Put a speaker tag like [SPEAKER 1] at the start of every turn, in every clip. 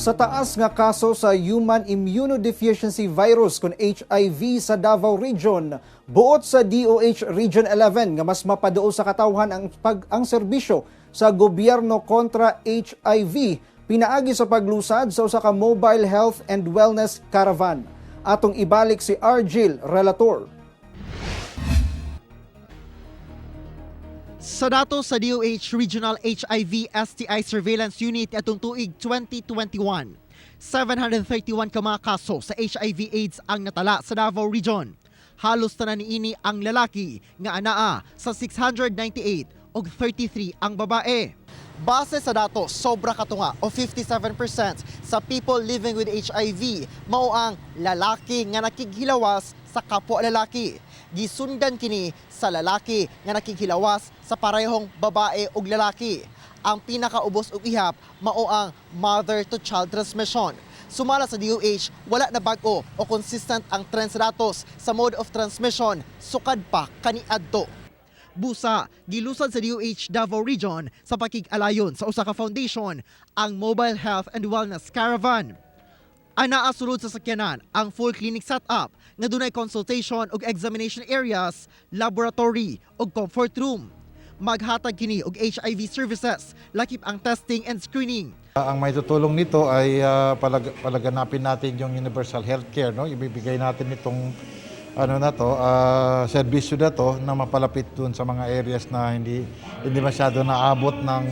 [SPEAKER 1] Sa taas nga kaso sa Human Immunodeficiency Virus kon HIV sa Davao Region, buot sa DOH Region 11 nga mas mapaduol sa katawhan ang serbisyo sa gobyerno kontra HIV pinaagi sa paglusad sa usa ka mobile health and wellness caravan. Atong ibalik si Argil Relator.
[SPEAKER 2] Sa datos sa DOH Regional HIV STI Surveillance Unit atong tuig 2021, 731 ka mga kaso sa HIV AIDS ang natala sa Davao Region. Halos tanan niini ang lalaki nga anaa sa 698 ug 33 ang babae. Base sa datos, sobra katunga o 57% sa people living with HIV mao ang lalaki nga nakighilawas sa kapwa lalaki. Gisundan kini sa lalaki nga nakighilawas sa parehong babae ug lalaki. Ang pinakaubos og ihap mao ang mother to child transmission. Sumala sa DOH, wala na bag-o o consistent ang trend sa datos sa mode of transmission sukad pa kaniadto. Busa, gilusad sa DOH Davao Region sa pakig-alayon sa usa ka foundation ang Mobile Health and Wellness Caravan. Anaa sulod sa sakyanan ang full clinic setup nga dunay consultation ug examination areas, laboratory ug comfort room. Maghatag kini og HIV services, lakip ang testing and screening.
[SPEAKER 3] Ang may tutulong nito ay palaganapin natin yung universal healthcare, no? Ibibigay natin itong ano na to, serbisyo na to na mapalapit dun sa mga areas na hindi hindi masyado naabot ng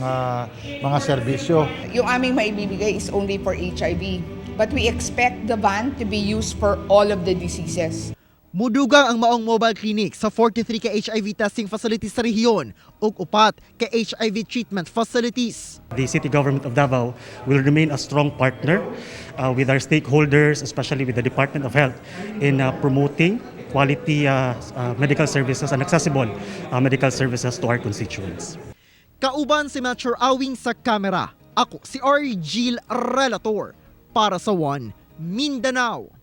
[SPEAKER 3] mga serbisyo.
[SPEAKER 4] Yung aming maibibigay is only for HIV. But we expect the van to be used for all of the diseases.
[SPEAKER 2] Mudugang ang maong mobile clinic sa 43 ka HIV testing facilities sa rehiyon ug upat ka HIV treatment facilities.
[SPEAKER 5] The city government of Davao will remain a strong partner with our stakeholders, especially with the Department of Health, in promoting quality medical services and accessible medical services to our constituents.
[SPEAKER 2] Kauban si Melchor Awing sa kamera. Ako si Argil Relator para sa One Mindanao.